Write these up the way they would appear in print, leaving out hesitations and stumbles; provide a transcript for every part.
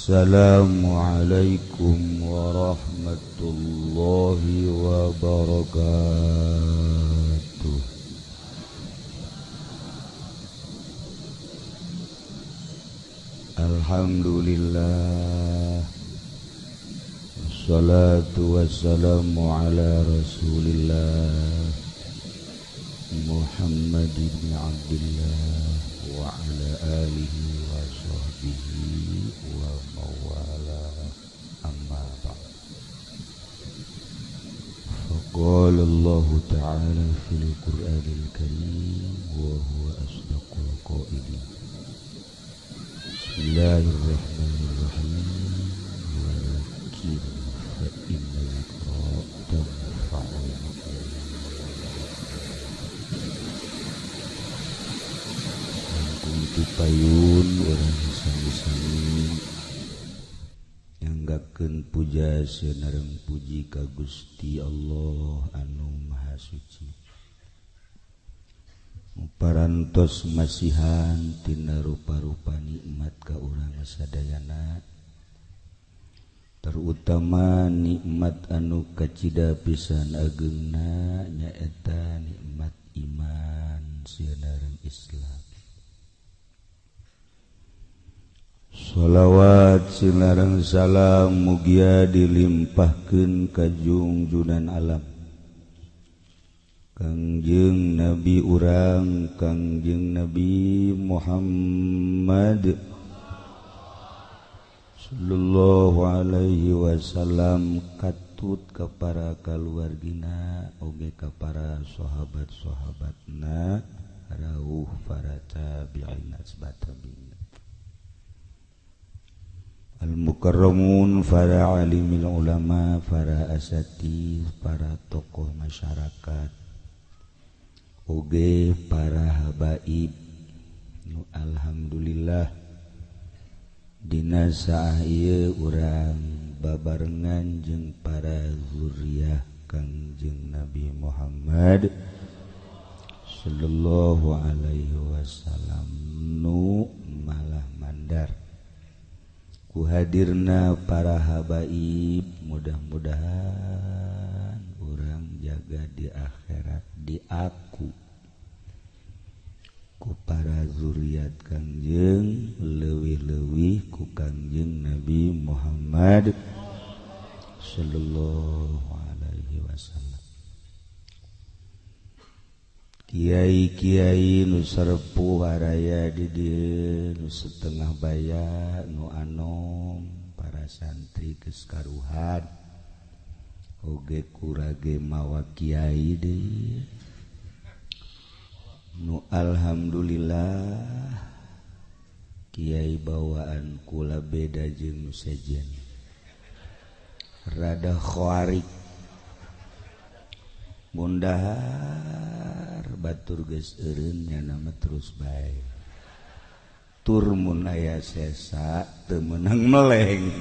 Assalamualaikum warahmatullahi wabarakatuh. Alhamdulillah, wassalatu wassalamu ala rasulillah Muhammad ibn Abdillah wa ala alihi wa sahbihi wa mawala, amma ba'd. Faqala Allah ta'ala fil Qur'anil Karim wa huwa asdaqul qailin. Bismillahirrahmanirrahim. Walakin fa inna dzikra tanfa'ul mu'minin. Payun urang sami-sami nyanggakeun puja sareng puji ka Gusti Allah anu Maha Suci. Parantos masihan tina rupa-rupa nikmat ka urang sadayana, terutama nikmat anu kacida pisan ageungna nyaeta nikmat iman sareng Islam. Sholawat sinareng salam mugia dilimpahkeun ka jungjunan alam Kangjeng Nabi urang Kangjeng Nabi Muhammad sallallahu alaihi wasallam, katut ka para kaluargina oge ka para sahabat-sahabatna rauh para tabi'in asbatabi'in al-mukarramun, para alimil ulama, para asatidz, para tokoh masyarakat, oge para habaib. Nu alhamdulillah dina saah ieu urang babarengan jeung para zuriyah Kangjeng Nabi Muhammad sallallahu alaihi wasallam nu malah mandar kuhadirna para habaib. Mudah-mudahan urang jaga di akhirat diaku ku para zuriat Kangjeng, leuwih-leuwih ku Kangjeng Nabi Muhammad sallallahu alaihi wasallam. Kiai-kiai nu sarepuh araya di dieu, nu setengah baya, nu anom, para santri geus karuhan oge kurage mawa kiai deui. Nu alhamdulillah kiai bawaan kula beda jeung nu sejen, rada khawarik mundahar batur geus eureun nya nama terus bae. Tur mun aya sesa teu meunang meleng,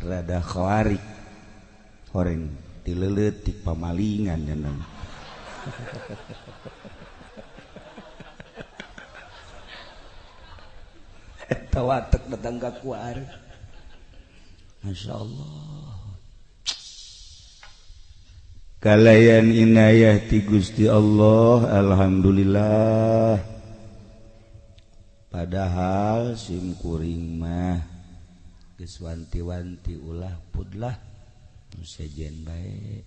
rada khawarik horeng tileuletik pamalingan nya nama. Eta watek datang ka kuari. Masyaallah. Kalayan inayah ti Gusti Allah, alhamdulillah. Padahal sim kuring mah geus wanti-wanti ulah pudlah nu sejen bae,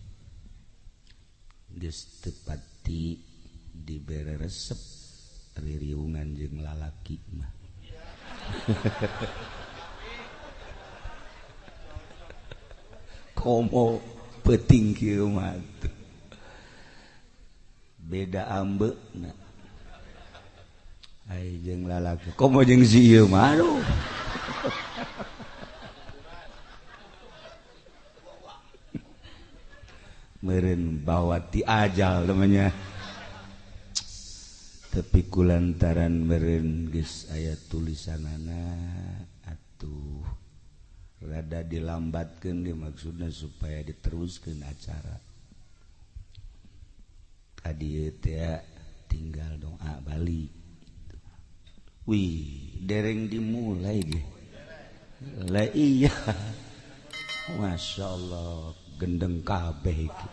geus teu pati dibere resep ririungan jeung lalaki mah. Komo peuting kieu mah beda ambeuna ai jeung lalaki komo jeung si ieu mah aduh. Meureun bawa ti ajal namanya, tapi kulantaran meureun geus aya tulisanana atuh rada dilambatkeun ge maksudna supaya diteruskeun acara. Tadi teh tinggal doa balik. Wih, dereng dimulai ge. Lah iya, Masya Allah, gendeng kabeh iki.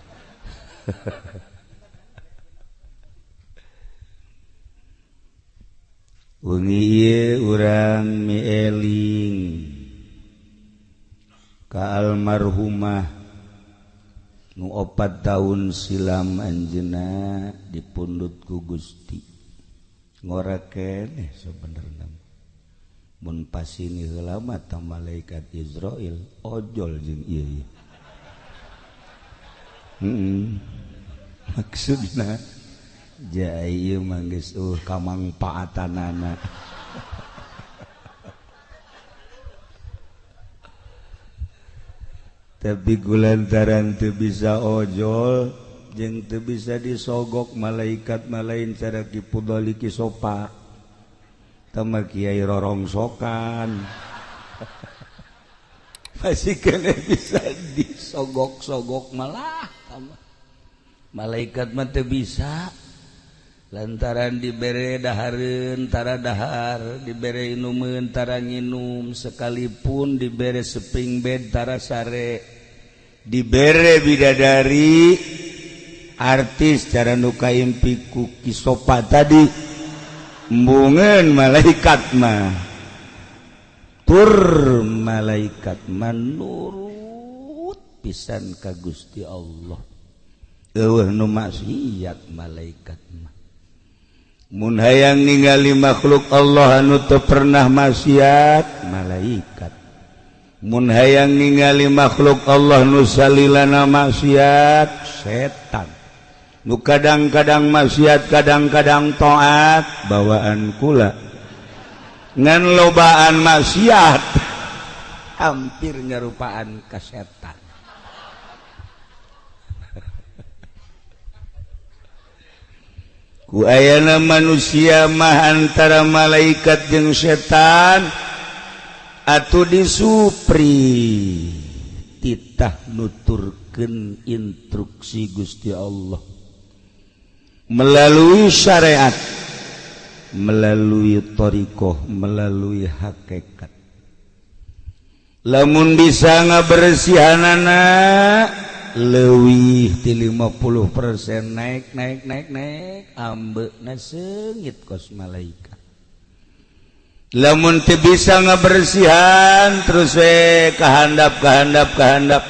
Wengi ieu urang mieling ka almarhumah nu 4 tahun silam anjeunna dipundhut ku Gusti. Ngora keneh sebenarna. Mun pasini heula mah ta malaikat Izrail ojol jeung ieu. Maksudna ja ieu mah geus kamangpaatanana. Tapi gulantaran teu bisa ojol jeung teu bisa disogok malaikat malain cara kipudoli kisopa tama kiai rorongsokan. Masih kena bisa disogok-sogok malah tama malaikat mah teu bisa lantaran dibere dahareun tara dahar, dibere inumeun tara nginum, sekalipun dibere seping bed tara sare, dibere bidadari artis cara nu kaimpi ku kisopa tadi embungeun malaikat mah tur malaikat manurut pisan ka Gusti Allah. Eueuh nu maksiat malaikat mah. Mun hayang ningali makhluk Allah anu teu pernah maksiat malaikat. Mun hayang ningali makhluk Allah nu salilana maksiat setan. Nu kadang-kadang maksiat kadang-kadang taat bawaan kula. Ngan lobaan maksiat hampir nyarupaan ka setan. Ku ayana manusia mah antara malaikat jeung setan atuh disupri titah nuturkeun instruksi Gusti Allah melalui syariat, melalui thariqah, melalui hakikat. Lamun bisa ngabersihanana leuwih ti 50% naik naik naik naik ambeuna seungit kos malaikat. Lamun teu bisa ngabersihan terus we kahandap kahandap kahandap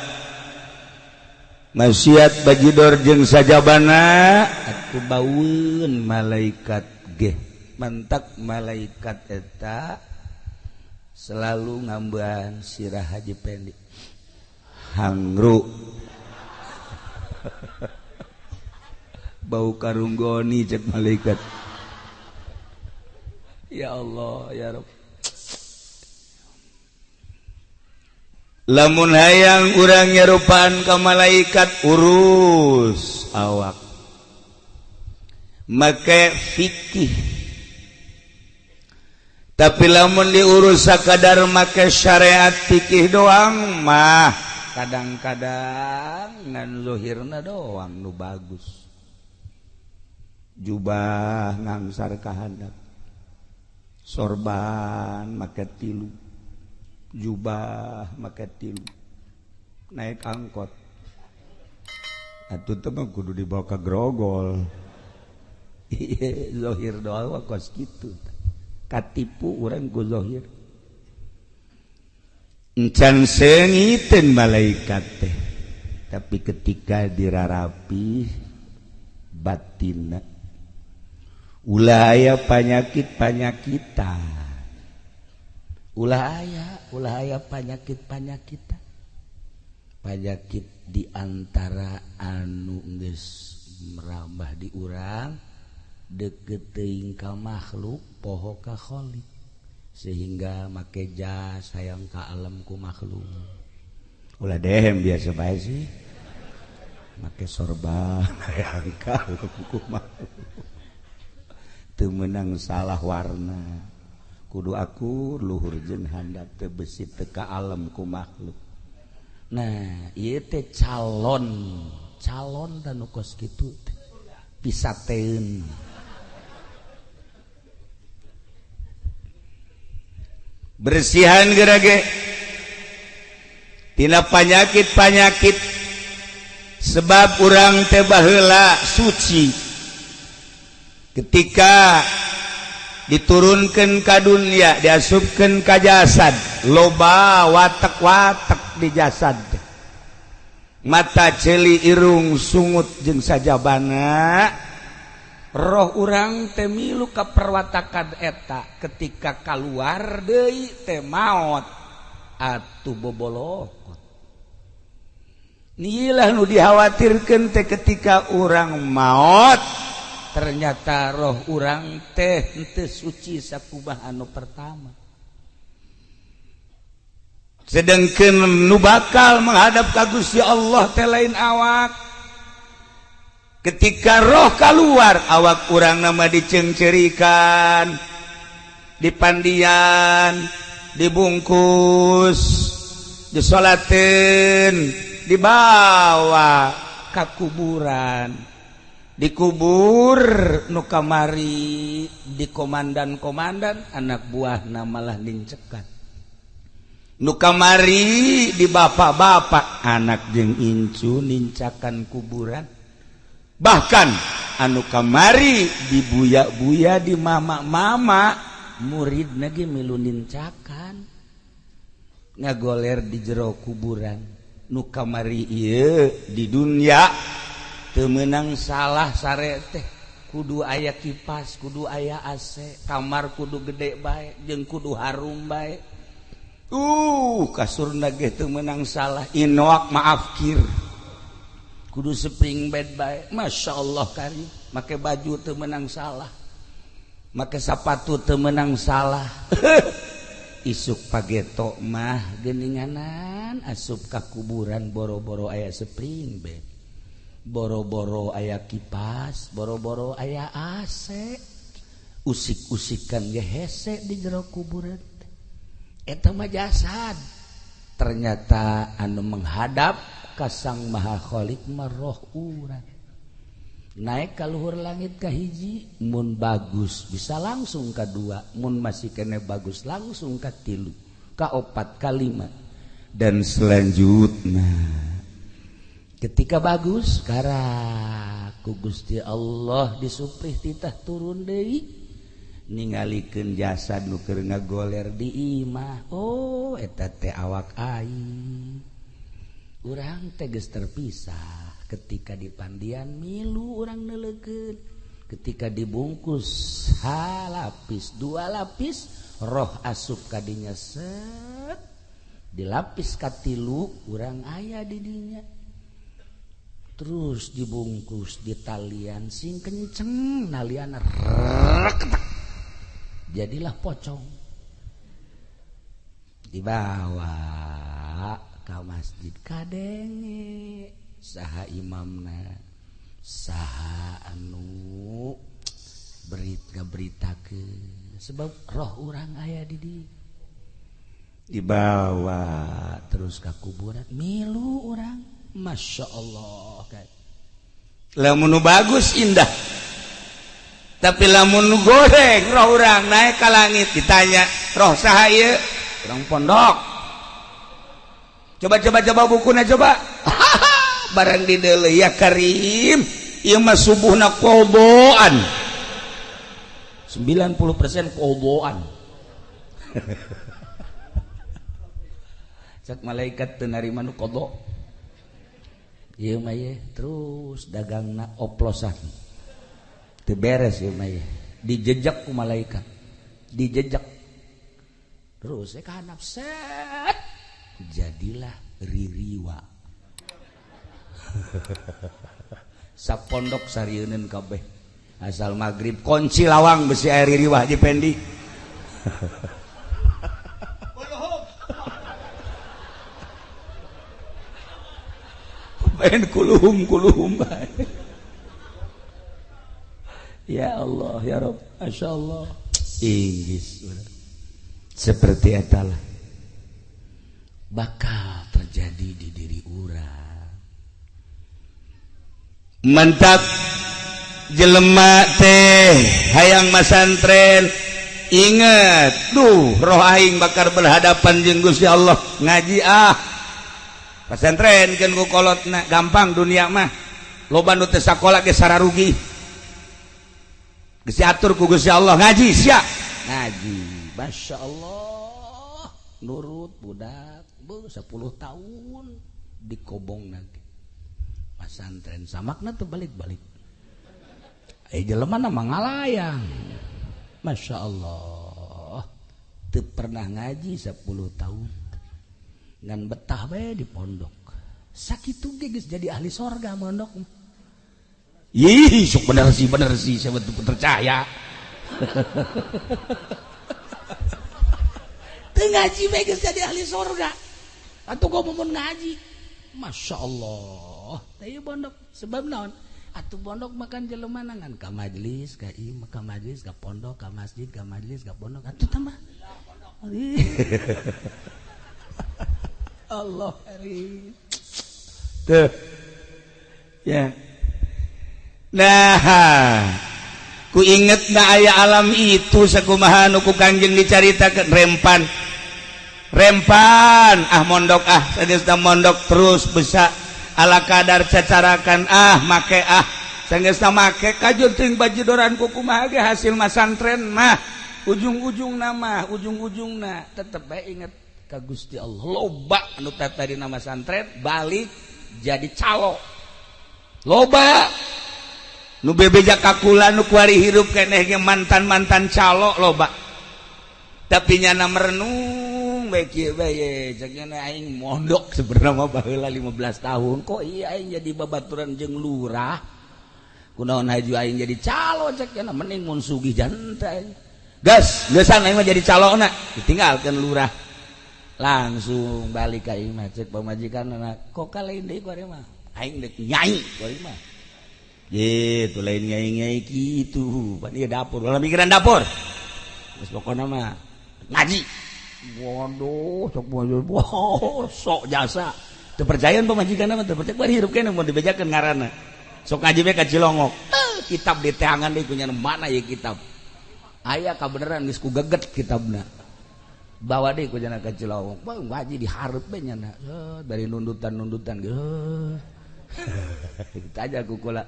maksiat bajidor jeung sajabana atuh baueun malaikat ge. Mantak malaikat eta selalu ngambean sirah Haji Pendi hangru bau karunggoni cek malaikat. Ya Allah ya Rabb. Lamun hayang urang nyarupaan ka malaikat urus awak make fikih. Tapi lamun diurus sakadar make syariat fikih doang mah kadang-kadang ngan zuhirna doang nu bagus. Jubah ngangsar ka handap, sorban make tilu, jubah make tilu, naik angkot atuh teh mah kudu dibawa ka grogol. Zohir doang kos kitu, katipu urang ku zohir. Encan seungiteun malaikat teh, tapi ketika dirarapi batinna ulah aya panyakit-panyakitan, ulah aya panyakit-panyakitan, panyakit di antara anu geus merambah di urang deket teuing ka makhluk poho ka khalik, sehingga make jas hayang ka alam ku makhluk. Ulah dehem biasa bae sih make sorban hayang ka alam ku makhluk. Teu meunang salah warna, kudu akur luhur jeung handap teu besi teu ka alam ku makhluk. Nah ieu teh calon calon dan nu kos kitu teh pisateun. Bersihan gerage Tina panyakit-panyakit, sebab urang teh baheula suci. Ketika diturunkan ka dunia, diasupkan ka jasad, loba watak-watak di jasad, mata, ceuli, irung, sungut, jeung sajabana. Roh urang teh milu ka perwatakan eta. Ketika keluar deui teh maot atuh bobolokot. Inilah nu dikhawatirkan teh, ketika urang maot ternyata roh urang teh henteu suci sakumaha anu pertama. Sedangkan nu bakal menghadap ka Gusti Allah teh lain awak. Ketika roh keluar, awak urang nama dicengcerikan, dipandian, dibungkus, disolatin, dibawa ke kuburan, dikubur. Nu kamari di komandan-komandan, anak buah malah nincekan. Nu kamari di bapak-bapak, anak jeung incu nincakan kuburan. Bahkan anu kamari di buya-buya, di mama-mama, murid lagi milu nincakan, ngagoler di jero kuburan. Nu kamari ieu di dunia teu meunang salah sare teh kudu aya kipas, kudu aya AC, kamar kudu gede bae, jeung kudu harum bae. Kasurna ge teu meunang salah, inoak maaf kir, kudu spring bed bae. Masya Allah kari make baju teu meunang salah, make sapatu teu meunang salah. Isuk pageto mah geninganan asup ka kuburan, boro-boro aya spring bed, boro-boro aya kipas, boro-boro aya AC, usik-usikan ge hese di jero kuburan. Eta mah jasad. Ternyata anu menghadap ka Sang Maha Khalik mah roh urang. Naik ka luhur langit ka hiji, mun bagus bisa langsung ka dua, mun masih kene bagus langsung ka tilu, ka opat, ka lima, dan selanjutnya. Ketika bagus, karak ku Gusti Allah disuprih titah turun deui, ningalikeun jasad nu keur ngagoler di imah. Oh, eta teh awak aing. Urang teh geus terpisah. Ketika dipandian milu urang neuleukeun, ketika dibungkus halapis dua lapis, roh asup kadinya, set dilapis katilu, urang aya di dinya. Terus dibungkus di talian sing kenceng, nalian reketak, jadilah pocong, dibawa ke masjid, kadenge saha imamna, saha anu berit ke, sebab roh urang aya di dibawa terus ke kuburan, milu urang. Masya Allah, lamun bagus indah, tapi lamun goreng, roh urang naik ke langit, ditanya, "Roh saha ieu?" "Urang pondok." "Coba, coba, coba bukunya, coba." Barang di ya Karim, ieu mah subuhna qodoan, 90% qodoan. Cek malaikat, "Teu narima nu qodho ieu mah." Ye terus dagangna oplosan, teu beres ieu mah ye. Dijejak ku malaikat, dijejak terus ka handap, set, jadilah ririwa. Sapondok sarieuneun kabeh. Asal maghrib kunci lawang, besi air ririwa. Haji Pendi main kuluhum kuluhum. Ya Allah, ya Rob, Masya Allah. Inggris seperti etalah bakal terjadi di diri urang. Mantap, jelema teh hayang masantren, inget duh, roh aing bakal berhadapan jeung Gusti Allah, ngaji ah. Pasantrenkeun ku kolotna, gampang dunia mah. Loba nu teu sakola ge sararugi. Geus diatur ku Gusti Allah, ngaji sia. Ngaji, Masya Allah, nurut budak, bu 10 tahun dikobong lagi. Pasantren samakna tuh balik-balik. Eh, jelema na ngalayang. Masya Allah, teu pernah ngaji 10 tahun. Ngan betah bae di pondok. Sakitu ge geus jadi ahli sorga mondok. Ih, sok bener sih, saya betul percaya. Teu ngaji bae geus jadi ahli sorga. Atuh gua mau ngaji. Masya Allah. Teh pondok sebab naon? Atuh pondok makan jelema ngan ka majelis, ka ieu, ka majelis, ka pondok, ka masjid, ka majelis, ka pondok. Atuh tambah. Allah karim. Tuh. Ya. Nah, ku inget na aya alam itu sakumaha nu ku Kangjeng dicaritakeun rempan. Rempan ah mondok ah sageus mondok terus bisa ala kadar cacarakan ah make ah sageus make kajur teuing bajidoran ku kumaha ge hasil masantren mah ujung-ujung nama ujung-ujungna tetep bae inget ka Gusti Allah. Loba anu tadi nama santren balik jadi calo. Loba nu bebeja kakula nu kuari hirup keneh ge mantan-mantan calo loba. Tapi nyana merenung bae kieu bae cek nyana aing mondok sebenarnya mah baheula 15 tahun kok iya aing jadi babaturan jeung lurah. Kunaon haju aing jadi calo cek nyana mending mun sugih janta aing. Gas, geusan aing mah jadi calona, ditinggalkeun lurah. Langsung balik ka imah cek pamajikan kok kalain deui ku ari mah. Aing deuk nyai ku ari mah. Gitu lain nyai-nyai kitu, pan ieu dapur, ulah mikiran dapur. Geus pokona mah ngaji. Waduh, sok wow, sok jasa. Teu percayaan pamajikan mah teu percaya bari hirup keneh mun dibejakeun ngaranna. Sok ngaji we ka Cilongok. Kitab di teangan deui kunyana mana ieu kitab. Aya kabeneran geus ku geget kitabna. Bawa deui ku jana ka Cilongok. Bang ngaji dihareup we nyana. Dari nundutan-nundutan geus. Kita aja ku kula.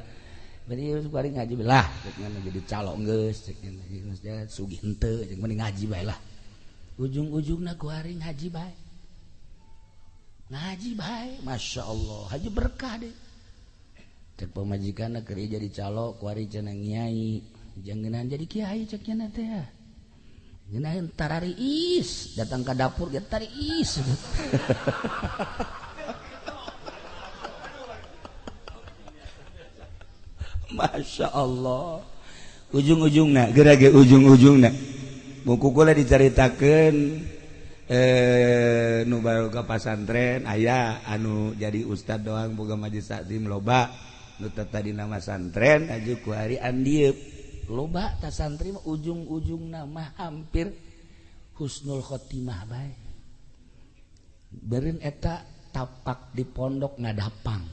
Bari bari ngaji lah, cek nyana jadi calo geus cek nyana geus sugih henteu cek mending ngaji bae lah. Ujung-ujungna ku hari ngaji bae. Ngaji bae, Masya Allah, haji berkah deh. Cek pamajikanna keur jadi calo ku hari cenah nyai, jangan jadi kiai cek nyana teh. Ngeunah tarariis, datang ka dapur ge tariis. Masya Allah, ujung-ujungna geura ge ujung-ujungna. Buku kula dicaritakeun nu baru ka pasantren aya anu jadi ustad doang boga majelis taklim loba nu tadi nama santren aju ku hari andieup loba ta santri mah ujung-ujungna mah hampir husnul khotimah bae. Beureun eta tapak di pondok ngadapang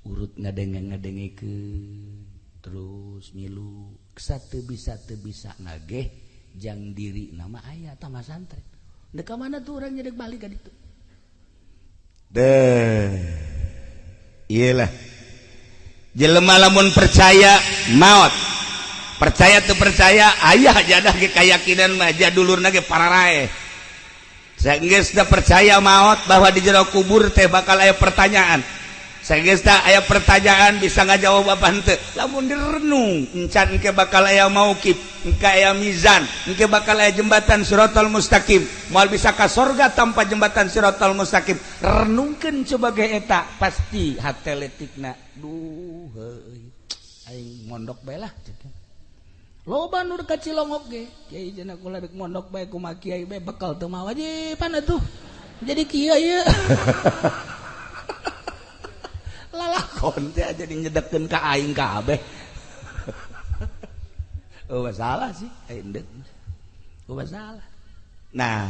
urut ngadenge-ngadengekeun terus milu satu bisa teu bisa ngageh jang diri nama aya tah masantren. Dek ka mana tuh urang nyedek balik ka ditu. Deh. Iyalah. Jelema lamun percaya maot. Percaya teu percaya aya jadah ge kayakinan mah jadulurna ge pararae. Sageus da percaya maot bahwa di jero kubur teh bakal aya pertanyaan. Sageus da aya pertanyaan bisa ngajawab apa henteu. Lamun direnung encan engke bakal aya mauqif, engke aya mizan, engke bakal aya jembatan siratal mustaqim. Moal bisa ka sorga tanpa jembatan siratal mustaqim. Renungkeun coba ge eta pasti hate letikna. Duh heuy. Aing mondok bae lah. Loba nu ka Cilongok ge. Kiai cenah kula dek mondok bae kumaha kiai bae bekal teu mawa wajiban atuh. Jadi kieu ieu. Lalakon teh jadi nyedekeun ka aing kabeh. Oh masalah sih, aing deuk. Oh masalah. Nah,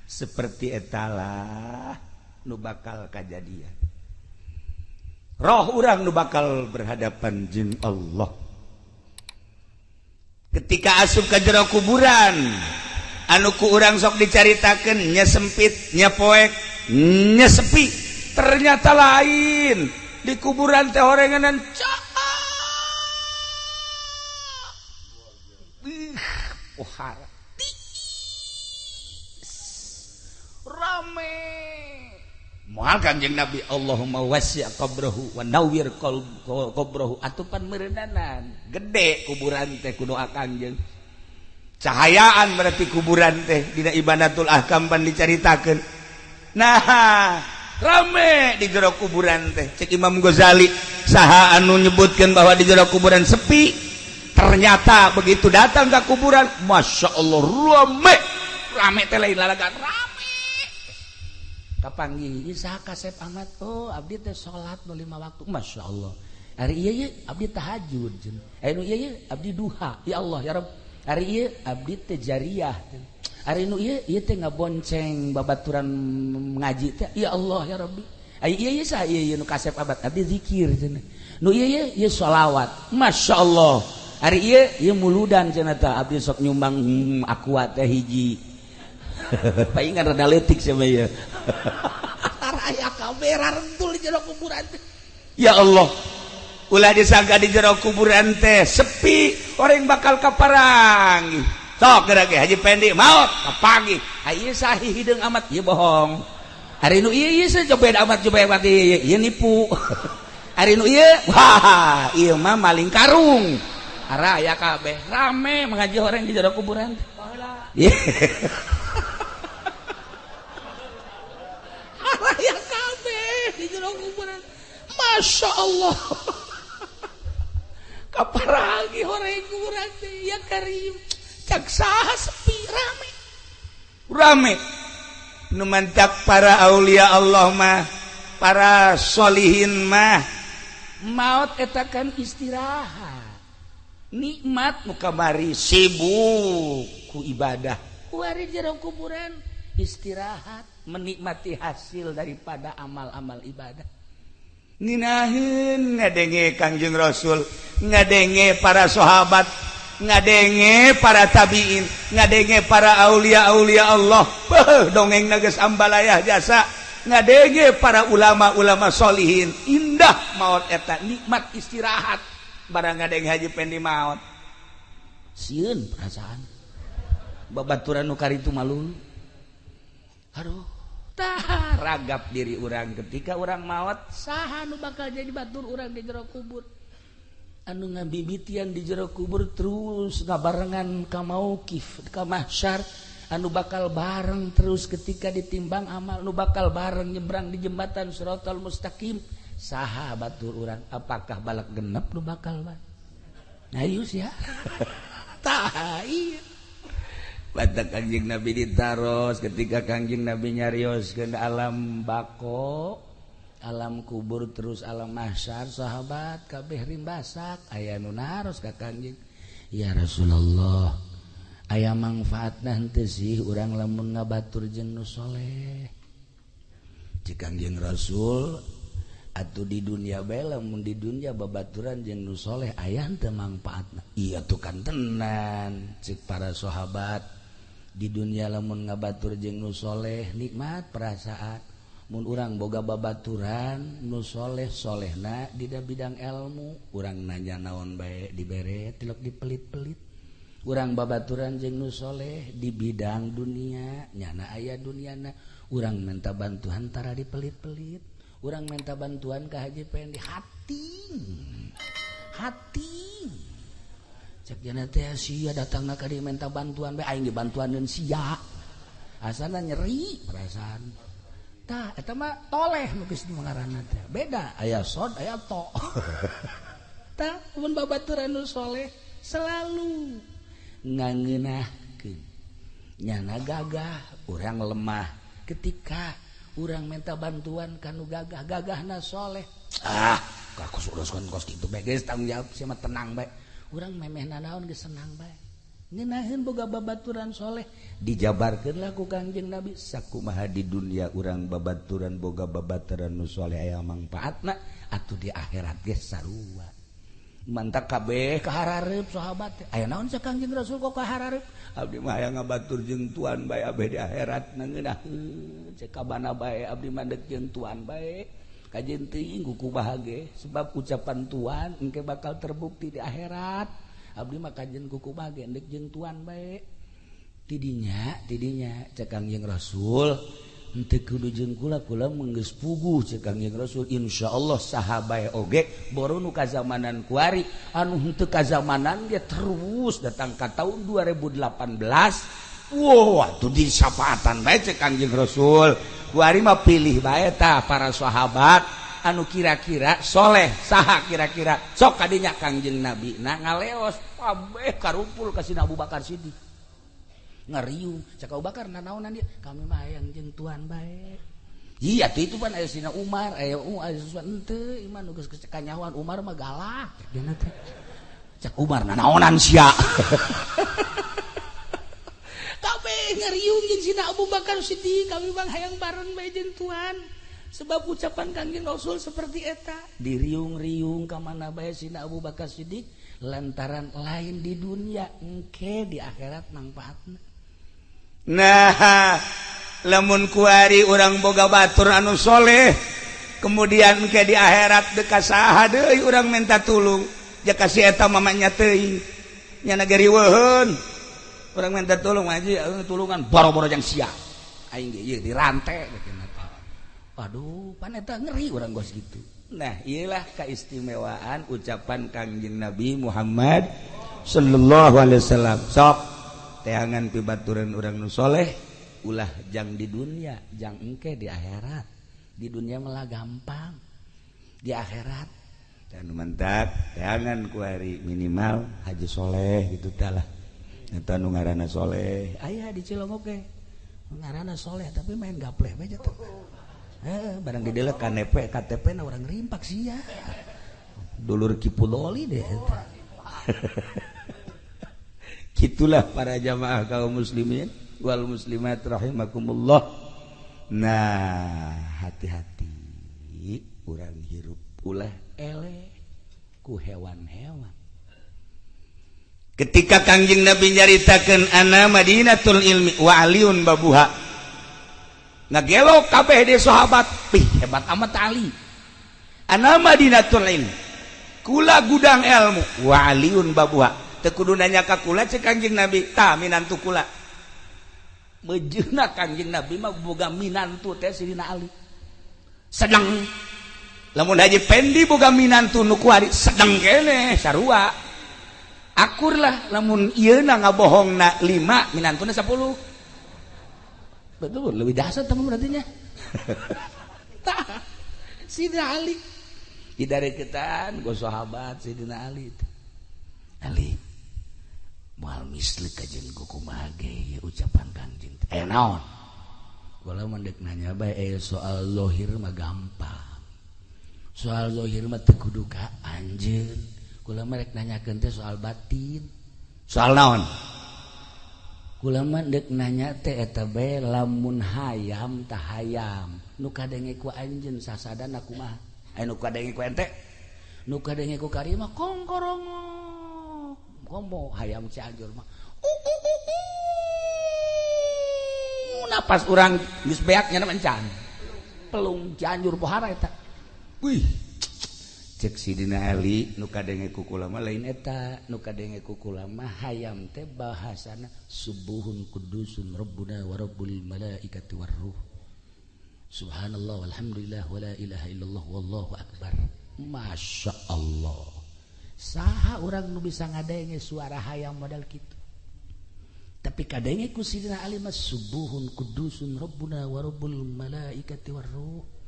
seperti etalah nu bakal kajadian. Roh urang nu bakal berhadapan jeung Allah. Ketika asup ka jero kuburan, Anu ku urang sok dicaritakeun nya sempit, nya poek, nya sepi, ternyata lain. Di kuburan teh horenganan cak. Pohara. Rame. Moal Kanjeng Nabi Allahumma wasi' qabrahu wa nawwir qabrahu atupan meureunana gede kuburan teh ku doa Kanjeng. Cahayaan berarti kuburan teh dina Ibanatul Ahkam pan dicaritakeun. Nah, rame di jero kuburan teh. Cek Imam Ghazali saha anu nyebutkeun bahwa di jero kuburan sepi, ternyata begitu datang ke kuburan, Masya Allah rame. Rame teh lain lalagan rame. Kapanggih saha kasep amat, oh abdi teh salat nu 5 waktu, Masya Allah. Ari ieu ye abdi tahajud cenah. Ari nu ieu ye abdi duha, ya Allah ya Rabb. Ari ieu abdi teh jariyah. Ari nu ieu ieu teh ngabonceng babaturan ngaji teh, ya Allah ya Rabbi. Ari ieu ye saha ieu ye nu kasep amat, abdi zikir cenah. Nu ieu ye ieu sholawat, Masya Allah. Ari ieu ieu muludan cenah tah abdi sok nyumbang aqua teh hiji. Paingan rada leutik sama ieu. Aya kamera rentul di jero kuburan teh. Ya Allah, ulah disangka di jero kuburan teh sepi, orang bakal kaparangi. Sok geura ge Haji Pendi maot kapanggih. Ieu sahi hideung amat, ieu bohong. Ari nu ieu ieu sejobed amat jobed amat ieu, ieu nipu. Ari nu ieu, wah, ieu mah maling karung. Ara aya kabeh rame mengaji orang di jero kuburan. Aya kabeh di jero kuburan. Masya Allah. Kaparagi horeng kuburan teh ya Karim. Cak saha sepi rame. Rame. Nu mantak para aulia Allah mah, para sholihin mah maut eta kan istirahat. Nikmat nu kamari sibuk ku ibadah. Kuari jero kuburan istirahat, menikmati hasil daripada amal-amal ibadah. Nginaheun ngadenge Kangjeng Rasul, ngadenge para sahabat, ngadenge para tabiin, ngadenge para aulia-aulia Allah. Beuh, dongeng geus ambalayah jasa, ngadenge para ulama-ulama solihin. Indah maut eta, nikmat istirahat. Barang ngadenge Haji Pendi maut. Sieun perasaan. Babaturan nu karitu malu. Aduh, tah ragap diri urang ketika urang maot, saha nu bakal jadi batur urang di jero kubur. Anu ngabibitian di jero kubur terus ngabarengan ka mauqif, ka mahsyar, anu bakal bareng terus ketika ditimbang amal, nu bakal bareng nyebrang di jembatan Shiratal Mustaqim, saha batur urang? Apakah balak genep nu bakal bareng? Ayo sia. Tah iya. Batak Kangjeng Nabi ditaros ketika Kangjeng Nabi nyarios ke alam bako, alam kubur terus alam mahsyar, sahabat kabeh rimbasak aya nu naros ka Kangjeng, ya Rasulullah, aya mangfaatna henteu sih urang lamun ngabatur jeung nu soleh? Cek Kangjeng Rasul, atuh di dunia bae lamun di dunia babaturan jeung nu soleh aya henteu mangfaatna? Iya tuh kan tenan, cek para sahabat, di dunia lamun ngabatur jeung nu soleh nikmat perasaan. Mun urang boga babaturan nu soleh, solehna di bidang ilmu, urang nanya naon bae dibere, tilok dipelit-pelit. Urang babaturan jeung nu soleh di bidang dunia, nyana aya duniana, urang minta bantuan tara dipelit-pelit. Urang minta bantuan ka Haji Pendi hati hati. Cek jana teh sia datangna ka dieu minta bantuan bae, aing dibantuaneun sia. Asana nyeri perasaan. Tah eta mah toleh nu geus ngaranna teh. Beda aya sod aya to. Tah mun babaturan nu soleh selalu ngangeunahkeun. Nyana gagah, urang lemah. Ketika urang minta bantuan ka nu gagah, gagahna soleh. Ah, kos uruskeun kos kitu bae geus tanggung jawab sia mah tenang bae. Urang memeh nanaon geus senang bae. Ngeunaheun boga babaturan soleh, dijabarkeun lah ku Kangjeng Nabi sakumaha di dunia urang babaturan boga babaturan nu soleh aya mangfaatna, atuh di akhirat geus sarua. Mantap kabeh kaharareup sahabat teh. Aya naon cek Kangjeng Rasul kok kaharareup? Abdi mah hayang ngabatur jeung tuan bae abeh di akhirat ngeunah. Cek kabana bae abdi mah deuk jeung tuan bae. Kajeun teuing ku bahagia sebab ucapan tuan engke bakal terbukti di akhirat. Abdi mah kajeun ku bahagia deuk jeung tuan bae. Tidinya tidinya cek Kangjeng Rasul henteu kudu jeung kula kula geus puguh cek Kangjeng Rasul insyaallah saha bae oge boru nu kazamanan kuari anu henteu kazamanan ge terus datang ka tahun 2018. Wow, atuh disapaatan bae cek Kangjeng Rasul kuari mah pilih bae tah para sahabat anu kira-kira soleh saha kira-kira sok kadinya Kangjeng Nabi na ngaleos kabeh karumpul ka Sina Abu Bakar Siddiq ngeriung cek Abu Bakar nanaonan dia kami mah hayang jeung tuan bae. Iya tuh itu pan aya Sina Umar aya aya henteu iman nu geus kanyahoan Umar mah galak cek dina teh cek Umar nanaonan sia. Kabeh ngeriung jeung Sina Abu Bakar Siddiq kami mah hayang bareng bae jeung tuan sebab ucapan Kangjeng Rasul seperti eta diriung-riung ka mana bae Sina Abu Bakar Siddiq lantaran lain di dunia engke di akhirat mangfaatna. Nah, lamun kuari urang boga batur anu soleh kemudian engke di akhirat deka saha deui urang minta tulung jaka si eta mamanya teuing nya gariweuheun urang minta tulung aja tulungan boro-boro jang sia aing ge ieu dirante gitu. Waduh, pan eta ngeri urang gos gitu. Nah, iyalah keistimewaan ucapan Kangjeng Nabi Muhammad sallallahu alaihi wasallam. Sok teangan pibaturan urang nu soleh ulah jang di dunia, jang engke di akhirat. Di dunia malah gampang, di akhirat dan mantap teangan kuari minimal haji soleh gitu talah. Eta nu ngaranna soleh. Aya di Cilongok ge. Ngaranna soleh tapi main gapleh bae teh. Barang didelek KTP, KTP na orang rimpak sia. Dulur Kipudoli deh. Gitulah para jamaah kaum muslimin wal muslimat rahimakumullah. Nah, hati-hati urang hirup ulah eleh ku hewan-hewan. Ketika Kangjeng Nabi nyaritakeun ana Madinatul ilmi wa aliun babuha. Ngagelo kabeh de sahabat, pih hebat amat Ali. Ana Madinatul ilmi. Kula gudang ilmu wa aliun babuha. Teu kudu nanya ka kula cek Kangjeng Nabi, tah minantu kula. Mejeuna Kangjeng Nabi mah boga minantu teh Sidina Ali. Sedang lamun Haji Pendi boga minantu nu kuari sedang keneh sarua. Akur lah lamun ieu na ngabohongna 5 minantuna 10. Betul, lebih dahsyat teman berarti nya. Tah, Sidina Ali. Didareketan go sahabat Sidina Ali. Ali. Moal misli kajeun ku kumaha ge ucapan Kangjeng. Aya naon? Kula mah deuk nanya bae soal zahir mah gampang. Soal zahir mah teu kudu ka anjeun. Kula mah rek nanyakeun teh soal batin. Soal naon? Kula mah deuk nanya teh eta bae lamun hayam tah hayam nu kadenge ku anjeun sasadana kumaha? Aya nu kadenge ku ente? Nu kadenge ku kari mah kongkorongok. Komo hayam Cianjur mah. Napas urang geus beak nya encan. Pelung Cianjur pohara eta. Wih. Cek Sidina Ali nu kadenge ku kula mah lain eta, nu kadenge ku kula mah hayam teh bahasana subuhun kudusun rabbuna wa rabbul malaikati warruh. Subhanallah walhamdulillah wala ilaha illallah wallahu akbar. Masya Allah. Saha urang nu bisa ngadenge suara hayam modal kitu. Tapi kadenge ku Sidina Ali mah subuhun kudusun rabbuna wa rabbul malaikati warruh.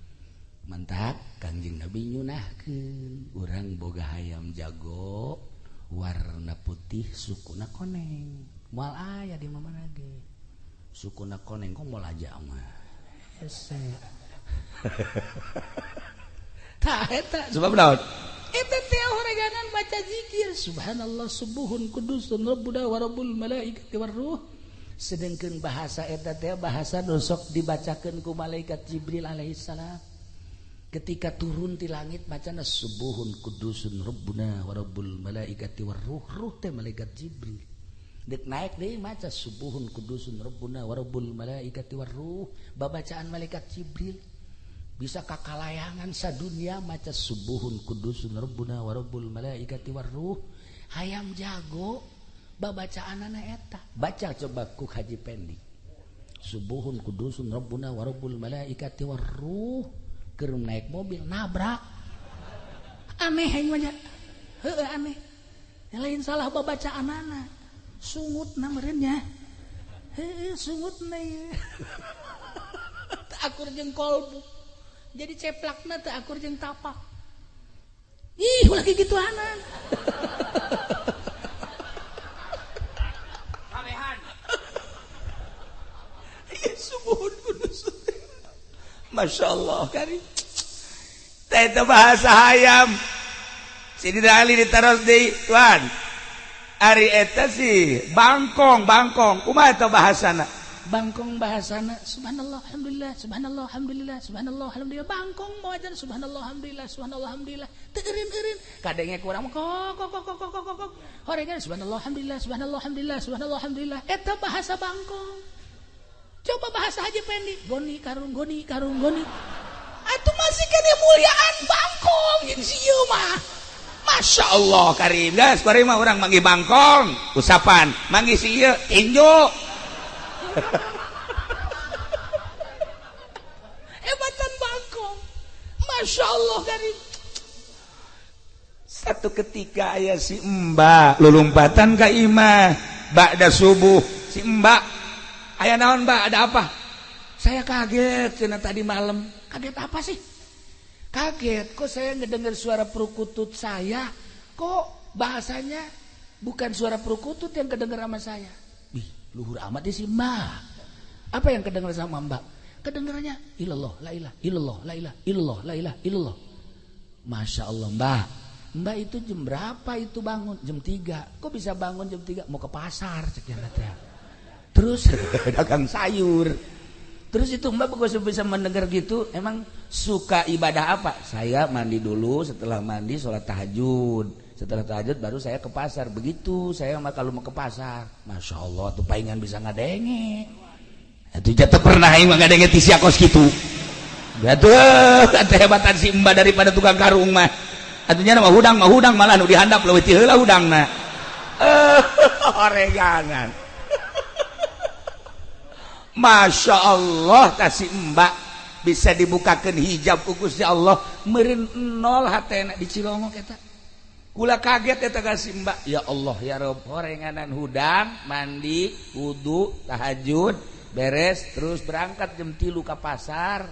Mantap Kangjeng Nabi nyunahkeun urang boga hayam jago warna putih sukuna koneng moal aya di mana ge sukuna koneng kok moal aja mah hese. Tah eta sebab naon eta teh horeganan maca zikir subhanallah subuhun kudusun rabbuna wa rabbul malaikati warruh. Sedengkeun bahasa eta teh bahasa nu sok dibacakeun ku malaikat Jibril alaihissalam. Ketika turun di langit macana subuhun kudusun rabbuna wa rabbul malaikati warruh, ruh teh malaikat Jibril. Dek naik deui maca subuhun kudusun rabbuna wa rabbul malaikati warruh, babacaan malaikat Jibril. Bisa kakalayangan sadunia maca subuhun kudusun rabbuna wa rabbul malaikati warruh. Hayam jago babacaanana eta. Baca coba ku Haji Pendi. Subuhun kudusun rabbuna wa rabbul malaikati warruh. Keur naik mobil nabrak. Aneh aing mah nya. Heueuh aneh. Lain salah babacaanana. Sungutna meureun nya. Heueuh sungutna ieu. Teu akur jeung kolbu. Jadi ceplakna teu akur jeung tapak. Ih, ulah kikituanan. Kabehan. Ieu subuhun kudus. Masya Allah kari. Teh bahasa hayam. Sidina Ali ditaros deui, tuan. Ari eta sih bangkong, bangkong. Kumaha eta bahasana? Bangkong bahasana subhanallah alhamdulillah subhanallah alhamdulillah subhanallah alhamdulillah. Bangkong mawajan subhanallah alhamdulillah subhanallah alhamdulillah. Teu eureun-eureun. Kadenge kurang kok kok kok kok kok kok. Horengan subhanallah alhamdulillah subhanallah alhamdulillah subhanallah alhamdulillah. Eta bahasa bangkong. Coba bahasa Haji Pendi, goni karung goni karung goni. Atuh masih kene muliaan bangkong jeung si ieu mah. Masya Allah karim. Geus bari mah urang manggih bangkong, usapan, manggih si ieu tinju. Hebatan bangkong. Masya Allah karim. Satu ketika aya si Mbak lulumpatan ka imah ba'da subuh, si Mbak aya naon Mbak, ada apa? Saya kaget cenah tadi malam. Kaget apa sih? Kaget kok saya ngedengar suara perkutut saya, kok bahasanya bukan suara perkutut yang kedengar sama saya. Ih, luhur amat sih Mbak. Apa yang kedengar sama Mbak? Kedengarannya ilallah la ilah illallah la ilah illallah la ilah illallah. Masya Allah Mbak. Mbak itu jam berapa itu bangun? Jam 3. Kok bisa bangun jam 3? Mau ke pasar cek teh. Terus dagang sayur. Terus itu Mbak kok bisa mendengar gitu? Emang suka ibadah apa? Saya mandi dulu, setelah mandi sholat tahajud. Setelah tahajud baru saya ke pasar. Begitu saya mah kalau mau ke pasar. Masya Allah tuh palingan bisa ngadenge. Itu jatuh pernah aing mah ngadenge ti sia kos kitu. Atuh kehebatan si Mbak daripada tukang karung mah. Atunya mah hudang malah nu dihandap leuwih ti heula hudangna. Oregangan. Masya Allah kasih Mbak bisa dibukakan hijab ku Gusti Allah meureun nol hatena di Cilongok eta. Kula kaget eta kasih Mbak. Ya Allah ya Rob, horenganan hudang, mandi, wudu, tahajud, beres terus berangkat jam 3 ka pasar.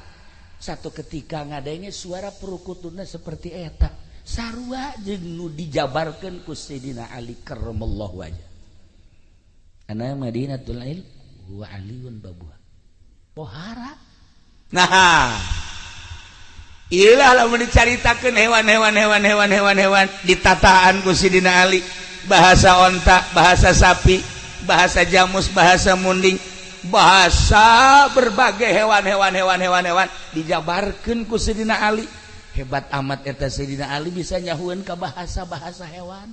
Satu ketika ngadenge suara perukutuna seperti eta. Sarua jeung nu dijabarkeun ku Sayyidina Ali karramallahu wajah. Ana Madinatul Ilm wa aliyun babuha. Pohara. Nah, ilah lamun dicaritakeun hewan-hewan hewan-hewan hewan-hewan ditataan ku Sidina Ali, bahasa onta, bahasa sapi, bahasa jamus, bahasa munding, bahasa berbagai hewan-hewan hewan-hewan hewan dijabarkeun ku Sidina Ali. Hebat amat eta Sidina Ali bisa nyahueun ka bahasa-bahasa hewan.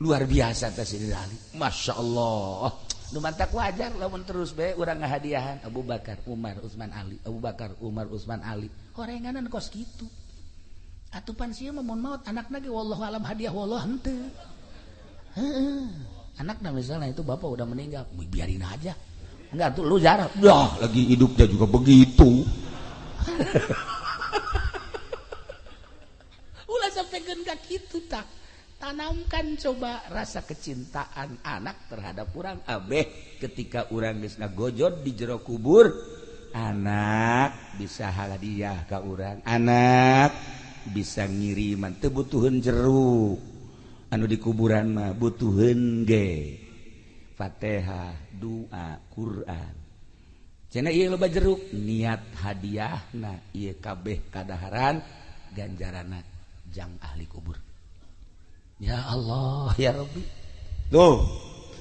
Luar biasa eta Sidina Ali. Masya Allah. Nu mantak wajar lamun terus bae urang ngahadiahan Abu Bakar, Umar, Utsman, Ali, Abu Bakar, Umar, Utsman, Ali. Horenganan kos kitu. Atuh pan sia mah mun maot anakna ge wallahu alam hadiah wallah henteu. Heeh. Anakna misalnya itu bapak udah meninggal, biarin aja. Enggak tuh lu jarang. Dah, lagi hidupnya juga begitu. Ulah sampai ka kitu tah. Tanamkan coba rasa kecintaan anak terhadap urang abeh ketika urang geus ngagojod di jero kubur, anak bisa hadiah ka urang, anak bisa ngiriman teu butuheun jeruk anu di kuburan mah butuheun ge Fatihah, doa, Quran. Cenah ieu loba jeruk niat hadiahna ieu kabeh kadaharan ganjaranna jang ahli kubur. Ya Allah ya Rabbi. Tuh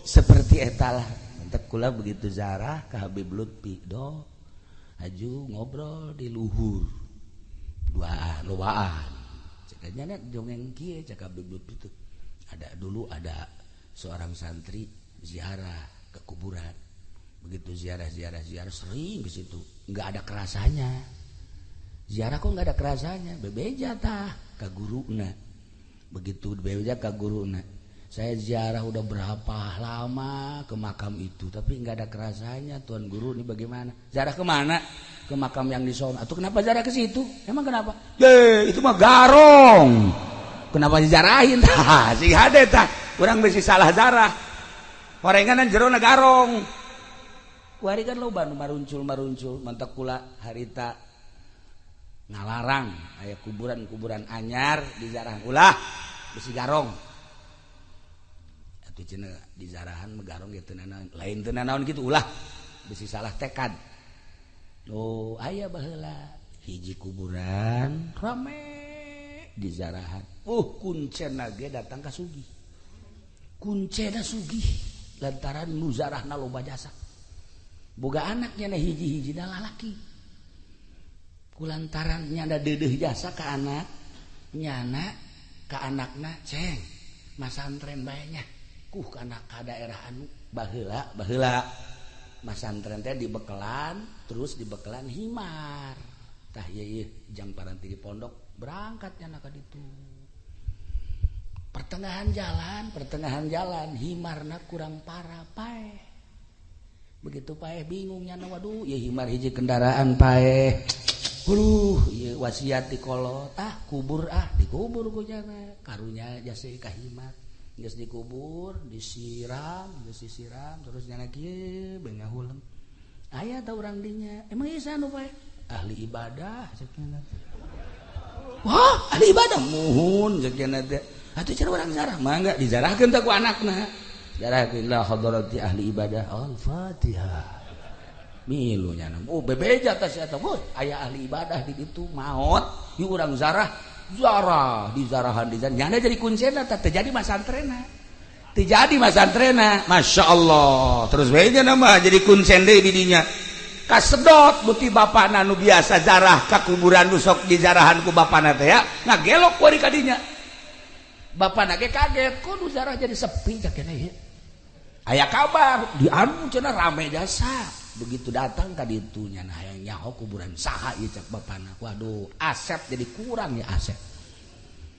seperti etalah. Mantap kula begitu zarah ke Habib Lutfi do. Aju ngobrol di luhur. Duaan lobaan cekanya dongeng kieu cakap itu. Ada dulu, ada seorang santri ziarah ke kuburan. Begitu ziarah, ziarah, ziarah, sering ke situ, nggak ada kerasanya. Ziarah kok nggak ada kerasanya, bebeja tah ke guruna. Begitu bebeja ke guruna, "Saya ziarah udah berapa lama ke makam itu, tapi nggak ada kerasanya, tuan guru, ini bagaimana?" "Ziarah kemana?" "Ke makam yang di sono." "Atau kenapa ziarah ke situ? Emang kenapa?" "Ye, itu mah garong, kenapa dijarahin?" Tah, sing hade tah, urang bisi salah zarah, horenganan jerona garong. Kuari kan loba nu maruncul maruncul. Mantak kula harita ngalarang aya kuburan-kuburan anyar di zarah, ulah, bisi garong. Atuh cenah di zarahan megarong gitu, naon lain teu naon gitu, ulah, bisi salah tekad. Oh, aya baheula hiji kuburan rame di zarahan, kuncen ge datang ka sugih, kuncena sugih lantaran nu zarahna loba jasa. Boga anaknya na hiji-hiji na lalaki. Kulantaran nyana deudeuh jasa ka anak nyana, ka anakna, "Ceng, masantren bae nya." Ku kana ka daerah anu baheula baheula masantren teh dibekelan, terus dibekelan himar. Tah, ieu ieu jang paranti di pondok, berangkat nyana ka ditu. Pertengahan jalan, pertengahan jalan, himarna kurang parah, paeh. Begitu paeh, bingung nyana, "Waduh, ya himar hiji kendaraan paeh. Huluh, ieu wasiat di kolot ah, kubur ah." Dikubur ku nyana, karunya jasa ka himar. Geus dikubur, disiram, geus disiram, terus nyana kieu bae ngahuleng. Aya tah urang dinya, "Emang ieu saha nu paeh?" "Ahli ibadah," cek nyana. "Wah, ahli ibadah?" "Muhun," cek nyana teh. "Atuh cara urang zarah, mangga dizarahkeun teh ku anakna." Zarahkeun la hadarati ahli ibadah, al-Fatihah. Milu nyana. Oh, bebeja tah si eta, "Woi, aya ahli ibadah di ditu maot, yuk urang zarah." Zarah, dizarahan, dizarah. Nyana jadi kuncena tah, teu jadi masantrena. Teu jadi masantrena. Masya Allah. Terus we nama jadi kuncen deui di dinya. Kasedot buti bapakna nu biasa zarah ka kuburan, nu sok dizarahan ku bapakna teh ya, ngagelok kuari ka dinya. Bapakna ge kaget, kok nu zarah jadi sepi cak ieu. Aya kabar di anu cenah rame jasa. Begitu datang ka ditu nya hayang nyaho kuburan saha ieu cak bapakna. Waduh, aset jadi kurang ya aset.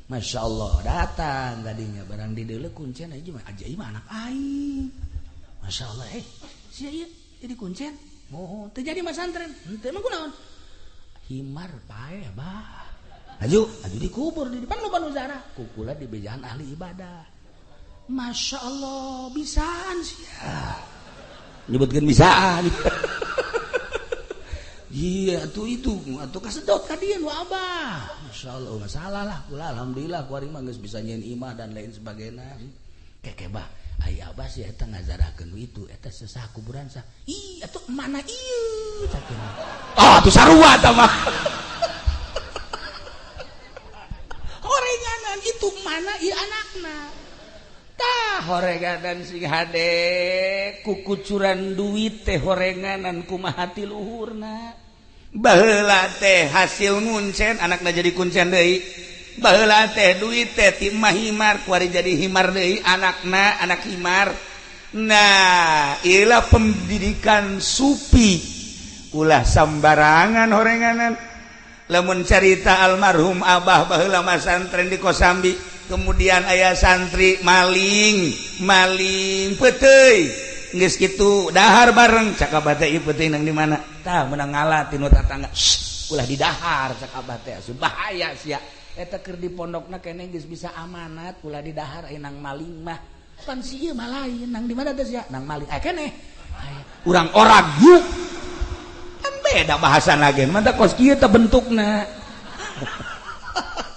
Masya Allah, datang tadinya, barang di deuleu kuncen aja mah aja mah anak aing. Masya Allah, eh, sia ieu jadi kuncen. Mohon, teu jadi masantren. Henteu, emang kunaon? Himar paeh, Bah. Aju, aju dikubur di depan loba nu zarah. Kukula di bejaan ahli ibadah. Masya Allah, bisaan sia. Nyebutkeun bisaan. Iya, tuh itu, atuh kasedot ka dieu nu abah. Masya Allah, masalah lah. Kula alhamdulillah kuari mah geus bisa nyieun imah dan lain sebagainya. Keke bah, ai abah sih eta ngazarahkeun itu, eta sesah kuburan sah. Ih, atuh mana ieu cak. Ah, tuh sarua tah mah. Horenganan itu mana ieu anakna. Tah, horenganan sing hade, kukucuran duit teh horenganan kumaha ti luhurna. Baheula teh hasil nguncen, anakna jadi kuncen deui. Baheula teh duit teh ti himar, kuari jadi himar deui anakna, anak himar. Nah, ilah pendidikan supi, ulah sambarangan horenganan. Lamun carita almarhum abah baheula masantren di Kosambi, kemudian ayah santri maling maling peuteuy, geus kitu dahar bareng. Cak abah teh, "Ieu peuteuy nang di mana?" Tah, menang ngala tinu tatangga. "Ulah didahar," cak abah teh, "bahaya sia eta keur di pondokna keneh geus bisa amanat, ulah didahar aya nang maling mah." Pan si ieu mah lain. "Nang di mana teh sia?" "Nang maling." "Aya keneh urang orang yuk." Kan beda bahasa lagi, mantap kos kieu teh bentukna.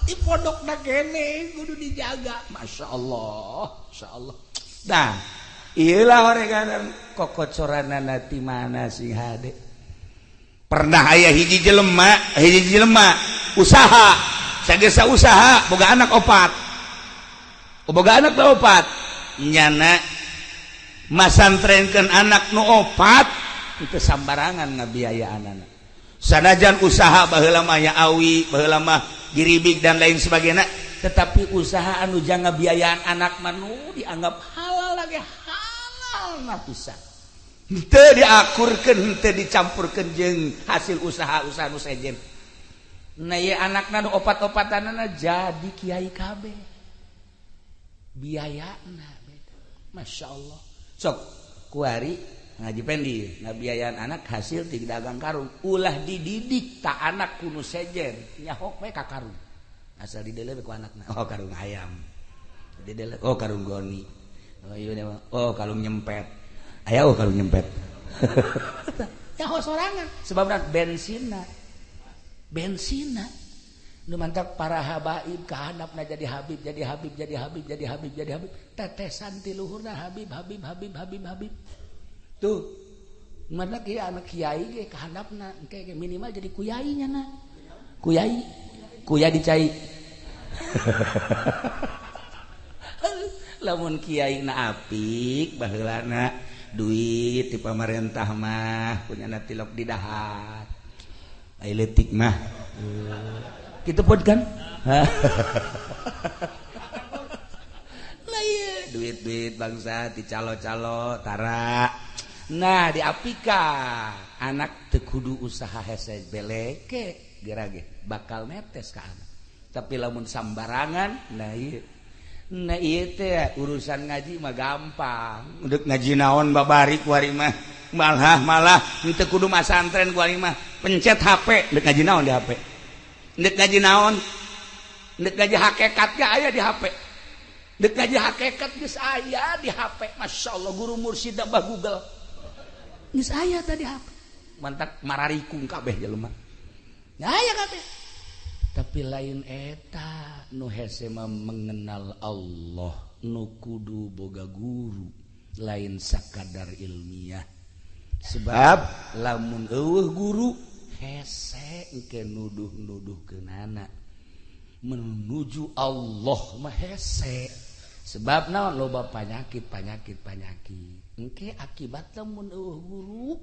Di pondokna keneh kudu dijaga. Masya Allah, Masya Allah. Nah, iyalah horenganan kokocoranana ti mana sing hade. Pernah aya hiji jelema, hiji jelema usaha sagesa, usaha, boga anak opat, boga anak opat. Nyana masantrenkeun anak nu opat itu sambarangan ngabiayaan anak. Sanajan usaha baheula mah ya awi, baheula mah giribik dan lain sebagainya, tetapi usaha anu jang ngabiayaan anak mah nu dianggap halal lagi, halal nah pisan. Henteu diakurkeun, henteu dicampurkeun jeung hasil usaha-usaha nu sejen. Nah, ieu anakna nu opat-opatanana jadi kiai kabeh. Biayana beda. Masya Allah. Sok kuari ngaji pendi ngabiayaan anak hasil ti dagang karung, ulah dididik tak anak kuno sejen, nyahok we ka karung, asal didele ku anakna. Oh, karung ayam didele, oh karung goni, oh iya, oh karung nyempet aya, oh karung nyempet. Nyaho sorangan sebabna bensinna, bensinna nu mantak para habaib kahandapna jadi habib, jadi habib, jadi habib, jadi habib, jadi habib, tetesan ti luhurna habib, habib, habib, habib, habib. Tuh mana kiai, anak kiai ge kahandapna engke ge minimal jadi kuyai nya na kuyai, kuya dicai. Lamun kiai na apik baheulana duit ti pamarentah mah punyana tilok di dahar, ai leutik mah kitu pun kan. Lah ieu duit-duit bangsa di calo-calo tara. Nah, diapika anak teu kudu usaha hese beleke gerage bakal netes ka anak. Tapi lamun sambarangan, nah ieu, nah ieu teh urusan ngaji mah gampang. Udah ngaji naon babari kuari mah, malah malah teu kudu masantren kuari mah, pencet HP, deuk ngaji naon di HP. Deuk ngaji naon? Deuk ngaji hakikat ge aya di HP. Deuk ngaji hakikat geus aya di HP. Masya Allah, guru mursyid bah Google. Geus aya tadi HP. Mantak mararikung kabeh jelema. Nah, aya kabeh. Tapi lain eta nu hese mah mengenal Allah, nu kudu boga guru, lain sakadar ilmiah. Sebab lamun eueuh guru hese engke nuduh-nuduhkeunana menuju Allah mah hese. Sebab naon, loba panyakit, panyakit, panyakit engke akibat lamun eueuh guru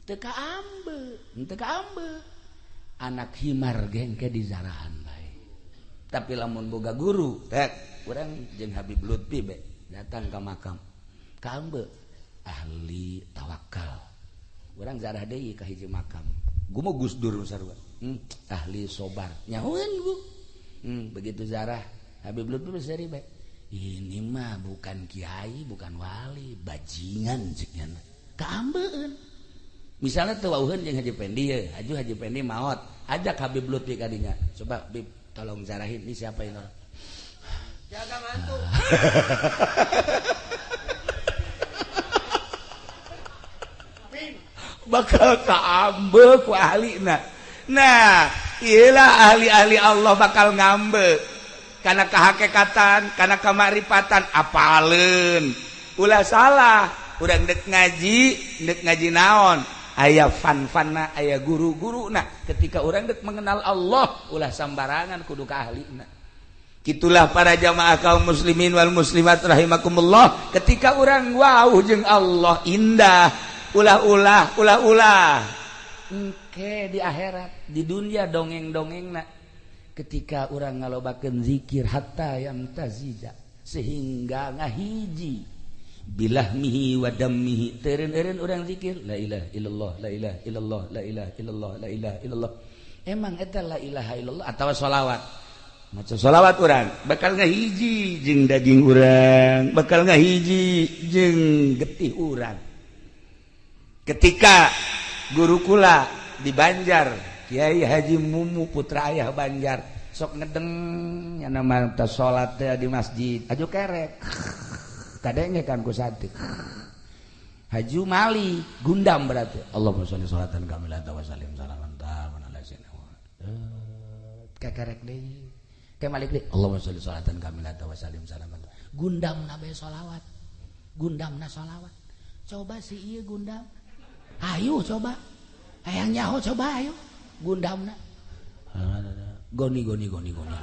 teu kaambe, teu kaambe. Anak himar ge engke dizarahan bae. Tapi lamun boga guru tek urang jeung Habib Lutfi be datang ka makam kaambe ahli tawakal, urang zarah deui ka hiji makam. Gua mau Gus Dur sarua. Ahli sobar. Nyahueun bu. Begitu zarah Habib Lutfi seri bae. Ini mah bukan kiai, bukan wali, bajingan cek nya. Kaambeun. Misalnya teu wauheun jeung Haji Pendi ye, Haji Haji Pendi maot, ajak Habib Lutfi ka dinya. Coba Bib, tolong zarahin ini siapa ini orang. Jaga mantu. Bakal kaambe ku ahlina. Nah, iyalah ahli-ahli Allah bakal ngambe karena kehakekatan, karena kemaripatan, apaleun. Ulah salah, urang dek ngaji naon? Aya fan-fanna, aya guru-guruna. Ketika urang dek mengenal Allah, ulah sambarangan kudu ka ahlina. Itulah para jamaah kaum muslimin wal muslimat rahimakumullah. Ketika urang wau jeung Allah indah, ulah-ulah, ulah-ulah. Engke di akhirat, di dunia dongeng-dongengna. Ketika urang ngalobakeun zikir hatta yamtazija, sehingga ngahiji bilahmihi wa dammihi, teureun-eureun urang zikir la ilaha illallah, la ilaha illallah, la ilaha illallah, la ilaha illallah. Emang eta la ilaha illallah atawa sholawat? Maca sholawat urang bakal ngahiji jeung daging urang, bakal ngahiji jeung getih urang. Ketika guru kula di Banjar, Kiai Haji Mumu putra ayah Banjar, sok ngedeng nya nama teh salat teh di masjid, aju kerek. Kadenge kan ku santri. Haji Mali gundam berarti. Allahumma sholli sholatan kamilatan wa sallim salaman taman ala sayyidina Muhammad. Kekerek deui. Ke Malik deui. Allahumma sholli sholatan kamilatan wa sallim salaman. Gundamna bae sholawat. Gundamna sholawat. Coba si ieu gundam. Ayo coba. Hayang nyaho coba ayo. Gundamna. Goni goni goni goni goni.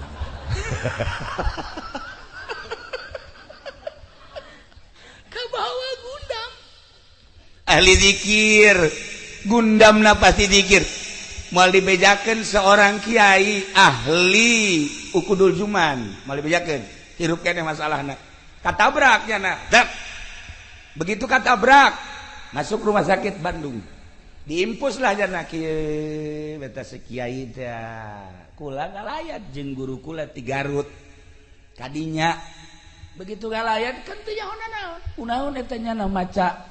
Kabawa gundam. Ahli zikir, gundamna pasti zikir. Moal dibejakeun seorang kiai ahli ukudul juman, moal dibejakeun hirup keneh masalahna. Katabrak nya, dek. Begitu katabrak masuk rumah sakit Bandung, diimpus lah jana kieu beta sekiai teh kula ngalayat jeung guru kula ti Garut kadinya. Begitu ngalayat kan teu nyaho naon kunaon eta nya maca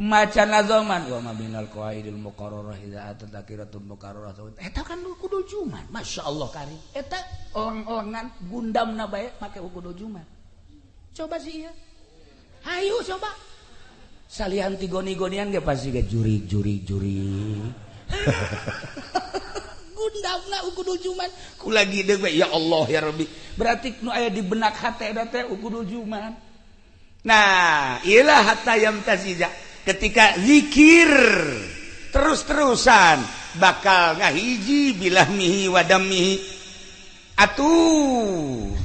maca nazoman wa ma binal qawaidil muqarrarah idza atat nakiratul muqarrarah eta kan ukudul juman. Masya Allah kari eta oleng-olengan gundamna bae make ukudul juman. Coba sih ieu, hayu coba salian ti goni-gonian ge pasti ge jurig jurig jurig gundamna ukudul juman. Kula gideg we ya Allah ya Rabbi, berarti nu aya di benak hate eta teh ukudul juman. Nah ilah hatta yamtazija, ketika zikir terus-terusan bakal ngahiji bilahmihi wadamihi. Atuh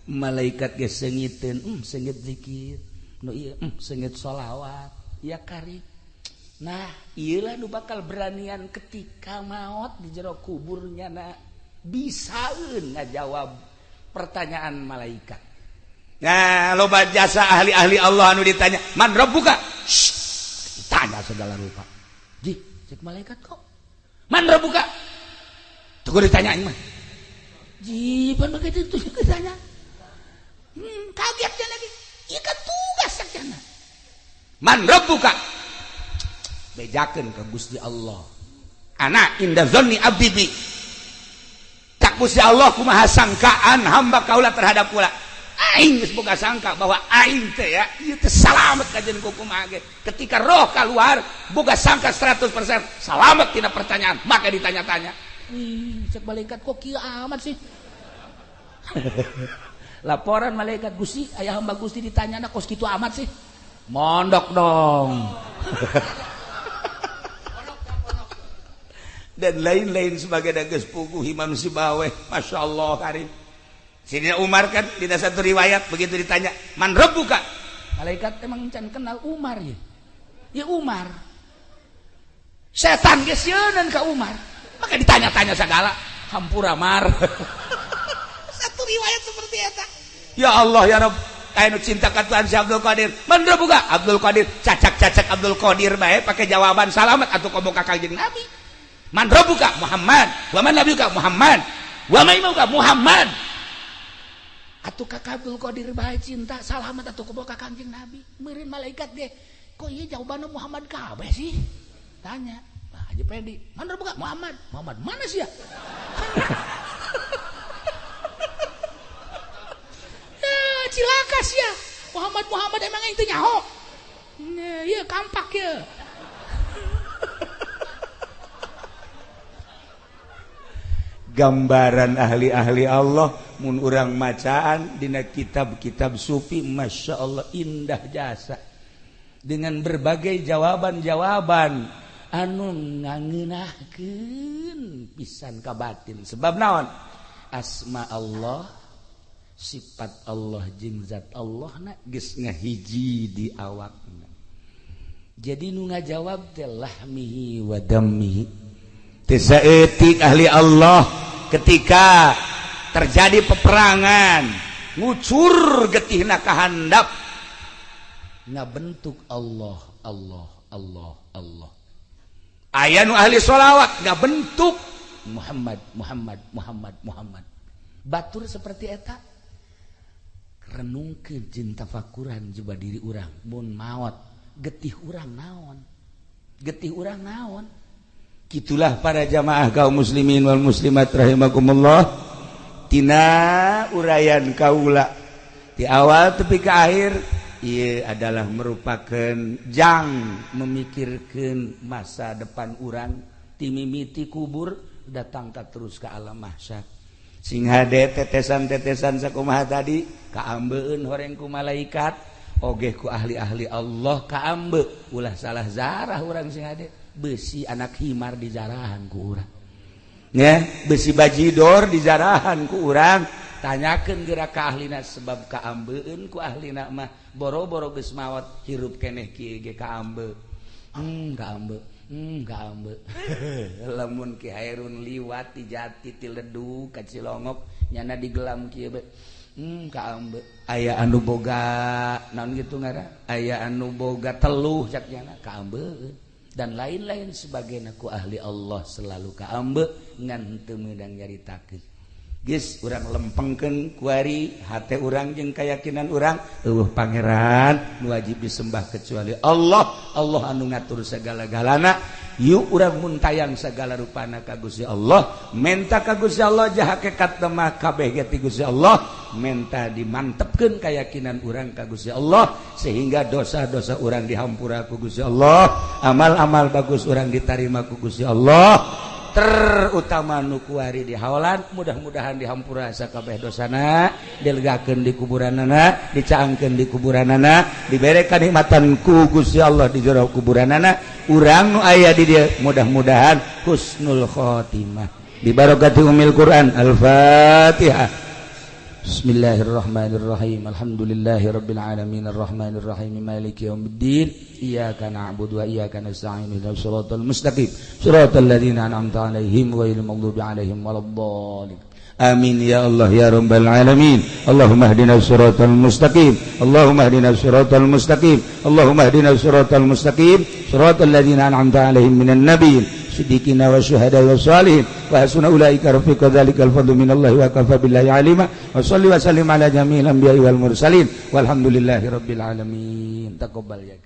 malaikat ge seungiteun, seungit zikir nu ieu, seungit sholawat ya kari. Nah ieulah nu bakal beranian ketika maot di jero kuburnya na bisaeun ngajawab pertanyaan malaikat. Nah loba jasa ahli-ahli Allah anu ditanya man rabbuka, tanya segala rupa. Ji cek malaikat kok man rabbuka tuh ditanya mah ji pan begitu itu ditanya. Kaget dia lagi. Ieu kan tugas sakjana. Man rabbuka, bejakeun ka Gusti Allah. Ana inda dzanni abdi bi. Tak Gusti Allah kumaha sangkaan hamba kaula terhadap kula. Aing geus boga sangka bahwa aing teh ya ieu teh salamet kajeun ku kumaha ge. Ketika roh keluar boga sangka 100% salamet tina pertanyaan, maka ditanya-tanya. Wih, cek malaikat kok kieu amat sih. Laporan malaikat, Gusti, ayah hamba Gusti ditanya kos kitu amat sih. Mondok dong. Dan lain-lain sebagai geus puguh Imam Sibaweh, Masya Allah karim. Sidina Umar kan di satu riwayat begitu ditanya man rabbuka, malaikat emang can kenal Umar ya. Ya Umar. Setan geus sieunan ka Umar. Maka ditanya-tanya segala, hampura Mar. Satu riwayat seperti eta. Ya Allah ya Rabb, aya nu cinta ka Tuhan si Abdul Qadir. Man rabbuka? Abdul Qadir, cacak-cacak Abdul Qadir bae pake jawaban salamat atuh komo ka Kanjeng Nabi. Man rabbuka? Muhammad. Wa man nabiyuka? Muhammad. Wa man imamuka? Muhammad. Atuh ka Abdul Qadir bae cinta salamat atuh komo ka Kanjeng Nabi. Meureun malaikat ge, kok ieu jawabanna Muhammad kabeh sih? Tanya. Pak Haji Pedi, man rabbuka? Muhammad. Muhammad mana sih ya? Cilaka sih ya. Muhammad Muhammad emang itu nyaho. Iya kampak ya. Gambaran ahli-ahli Allah mun urang macaan dina kitab-kitab sufi, Masya Allah indah jasa. Dengan berbagai jawaban-jawaban anu ngangeunahkeun pisan ka batin. Sebab naon? Asma Allah, sifat Allah jeung zat Allah na geus ngahiji di awakna. Jadi nu ngajawab teh lahmihi wa dammihi. Teu saeutik ahli Allah ketika terjadi peperangan ngucur getihna ka handap ngabentuk Allah Allah Allah Allah. Aya nu ahli sholawat ngabentuk Muhammad Muhammad Muhammad Muhammad. Batur seperti eta renungkeun jeung tafakuran jiba diri urang mun maot getih urang naon, getih urang naon. Kitulah para jamaah kaum muslimin wal muslimat rahimakumullah. Tina uraian kaula di awal tepi ke akhir ieu adalah merupakan jang memikirkan masa depan urang timimiti kubur datang ka terus ke alam mahsyar. Sing hade tetesan-tetesan sakumaha tadi kaambeun horeng ku malaikat oge ku ahli-ahli Allah kaambe ulah salah zarah urang sing hade besi anak himar di zarahan ku urang ya, besi bajidor di zarahan ku urang. Tanyakeun geura ka ahlina sebab kaambeun ku ahlina mah boro-boro geus maot hirup keneh kieu ge kaambe. Kaambe Kaambe. Lamun Ki Hairun liwat ti Jati, ti Ledug ka Cilongok, nyana digelam kieu be. Kaambe. Aya anu boga naon gitu ngara? Aya anu boga teluh cak nyana, kaambe. Dan lain-lain sebagainya ku ahli Allah selalu kaambe ngan teu meunang nyaritakeun. Geus urang lempengkeun kuari hate urang jeung keyakinan urang, euweuh pangeran nu wajib disembah kecuali Allah. Allah anu ngatur segala-galana. Yuk urang muntayang segala rupana ka Gusti Allah, menta ka Gusti Allah, jah hakikat mah kabeh ge ti Gusti Allah. Menta dimantepkeun keyakinan urang ka Gusti Allah sehingga dosa-dosa urang dihampura ku Gusti Allah, amal-amal bagus urang ditarima ku Gusti Allah, terutama nu kuari di haolan mudah-mudahan dihampura sakabeh dosana, dilegakeun di kuburanana, dicaangkeun di kuburanana, dibere kanikmatan ku Gusti Allah di jero kuburanana. Urang nu aya di dieu mudah-mudahan husnul khotimah bi barakati umil Quran. Al-Fatihah. Bismillahirrahmanirrahim. Alhamdulillahirabbil alamin arrahmanirrahim maliki yaumiddin. Iyyaka na'budu wa iyyaka nasta'in ihdinas siratal mustaqim siratal ladzina an'amta 'alaihim ghairil maghdubi 'alaihim waladdallin. Amin ya Allah ya rabbal alamin. Allahumma ihdinas siratal mustaqim. Allahumma ihdinas siratal mustaqim. Allahumma ihdinas siratal mustaqim siratal ladzina an'amta 'alaihim minan nabiyyin siddiqina wa syuhada wa salihin wa hasuna ulaika rafiqa. Dzalikal fadlu minallahi wa kafa billahi alima. Wa salli wa sallim ala jami'il anbiya'i wal mursalin walhamdulillahi rabbil alamin. Taqabbal ya.